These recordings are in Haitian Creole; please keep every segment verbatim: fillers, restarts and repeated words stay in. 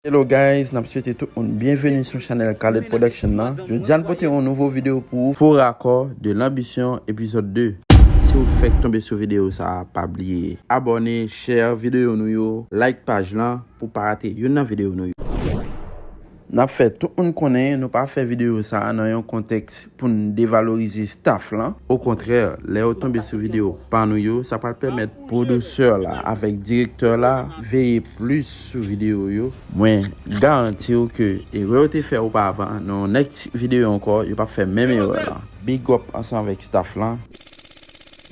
Hello guys, n ap swete tout moun byenveni sou chanèl Khaled Production nan. Jodi a n pote yon nouvo videyo pou ou, Faux Raccord de l'Ambition epizòd de. Si w fèk tonbe sou videyo sa a, pa bliye abòne, share videyo nou yo, like paj lan pou pa rate youn nan videyo nou yo. N ap fè tout moun konnen nou pa fè videyo sa a nan yon kontèks pou n devalorize staff lan. Okontrè, lè yo tonbe sou videyo pa nou yo, sa pral pèmèt pwodisè la avèk direktè la veye plis sou videyo yo. Mwen garanti w ke erè yo te fè opavan, nan yon nèks videyo ankò, yo p ap fè menm erè la. Big up ansanm avèk staff lan.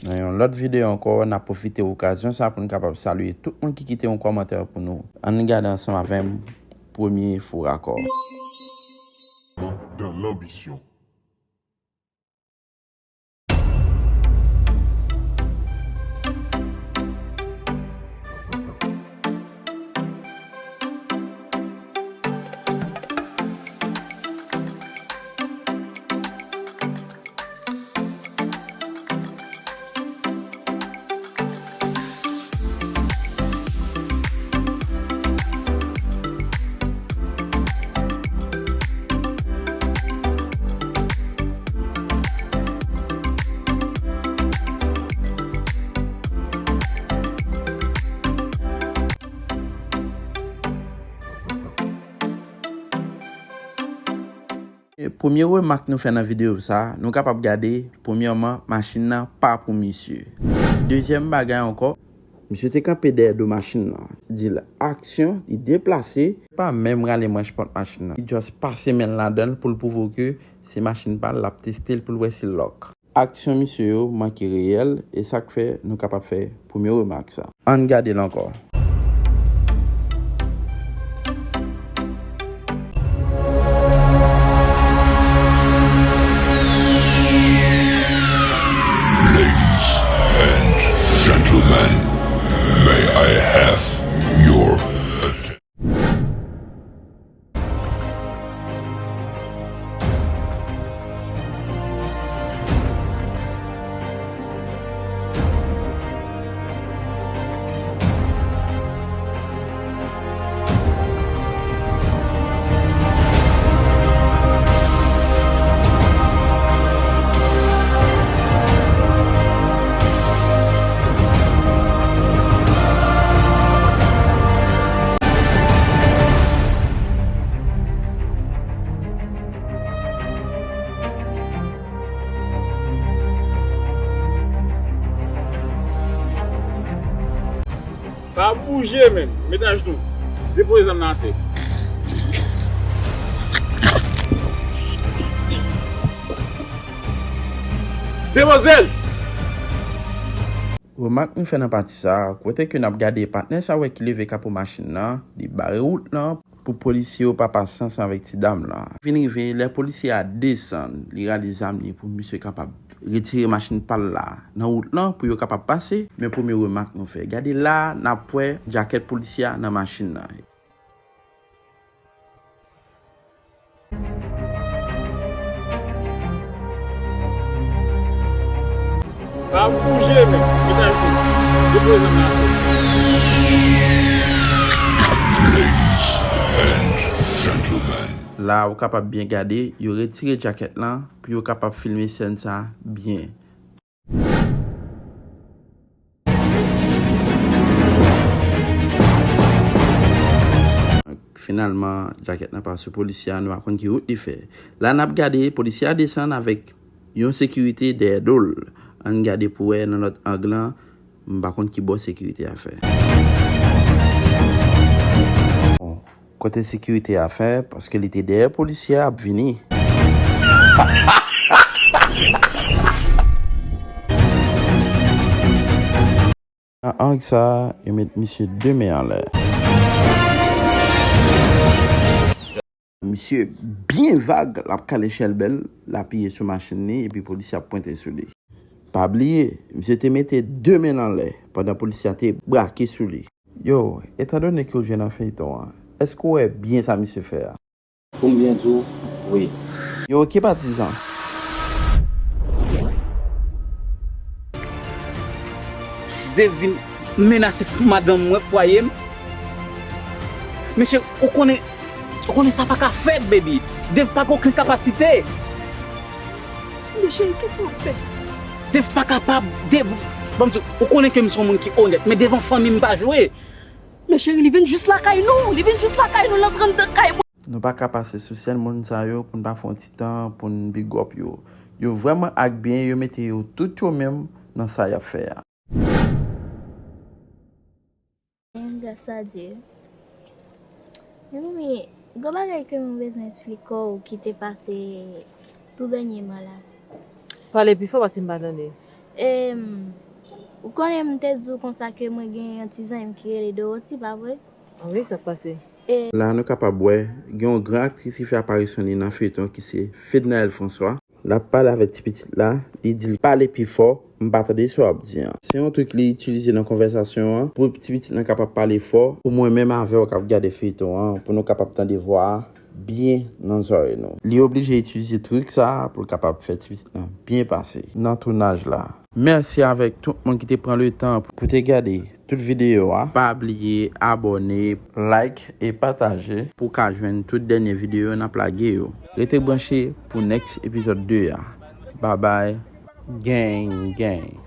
Nan yon lòt videyo ankò, n ap pwofite okazyon sa pou n kapab salye tout moun ki kite yon kòmantè pou nou. Ann gade ansanm avè m premye Faux Raccord. Dans l'ambition. E premye remak nou fè nan videyo sa, nou kapab gade, premyèman, machin nan pa pou misye. Dezyèm bagay ankò, misye te kanpe dèyè do machin nan. Di l aksyon, li deplase. Pa menm rale manch pòt machin nan. Li just pase men l ladan l pou l pwouve w ke se machin pa l, l ap teste l pou l wè si l lòk. Aksyon misye yo manke reyèl, e sa k fè nou kapab fè premye remak sa. Ann gade l ankò. Ladies and gentlemen, may I have your attention? Pa bouje menm, met ajenou. Depoze zam nan atè. Depoze l! Remak nou fè nan pati sa a, kote ke n ap gade patnè sa a wè ki leve kapo machin nan, li bare wout lan pou polisye yo pa pase ansanm avèk ti dam lan. Vin rive, lè polisye a desann, li rale zam li pou misye kapab retire machin pa l la nan wout lan pou yo kapab pase. Men premye remak nou fè. Gade la, n ap wè djakèt polisye a nan machin nan. Pa bouje menm, met ajenou. Depoze zam nan atè. Ladies and gentlemen. La, ou kapab byen gade, yo retire djakèt lan pou yo kapab filme sèn sa byen. Finalman, djakèt lan pa sou polisye a, nou pa konn ki wout li fè. La n ap gade, polisye a desann avèk yon sekirite dèyè do l. Ann gade pou wè nan lòt ang lan, m pa konn ki bò sekirite a fè. Bon, kote sekirite a fè, paske li te dèyè polisye a ap vini. Nan ang sa, yo met misye de men anlè. Misye byen vag, l ap kale chèlbè l, l apiye sou machin li, epi polisye ap pwente sou li. Pa bliye, misye te mete de men l anlè, pandan polisye a te brake sou li. Yo, etandone ke w jwe nan feyton an, èske w wè byen sa misye fè a? Pou m byen di w, wi. Yo, oke patizan. De vin menase madanm mwen, fwaye m. Men cheri, ou konnen, ou konnen sa pa ka fèt, baby. Dave pa gen okenn kapasite. Men cheri, kisa w fè? Dave pa kapab. Dave, ban m di w, ou konnen ke m se yon moun ki onèt, men devan fanmi m pa jwe. Men cheri, li vin jis lakay nou. Li vin jis lakay nou, l antre anndan kay mwen. Nou pa ka pase sou sèl moun sa yo pou n pa fè yon ti tan pou n big up yo. Yo vrèman ak byen, yo mete yo tout yo menm nan sa y ap fè a. Gras a Dye. Anmwey, gwo bagay ke mwen bezwen eksplike w ki te pase tou dènyèman la. Pale pi fò paske m pa tande. Em, ou konnen m te di w konsa ke mwen gen yon ti zanmi m ki rele Dorothy, pa vre? Wi, sa k pase? La nou kapab wè gen yon gran aktris ki fè aparisyon li nan feyton ki se Fednaelle François. L ap pale avèk ti pitit la, li di l pale pi fò, m pa tande sa w ap di an. Se yon trik li itilize nan konvèsasyon an pou ti pitit lan kapab pale fò pou mwen menm avè w k ap gade feyton an pou nou kapab tande vwa a byen nan zòrèy nou. Li oblije itilize trik sa a pou l kapab fè ti pitit lan byen pase nan tounaj la. Mèsi avèk tout moun ki te pran letan pou te gade tout videyo a. Pa bliye abòne, like e pataje pou w ka jwenn tout dènye videyo n ap lage yo. Rete branche pou next epizòd de a. Babay, gang gang.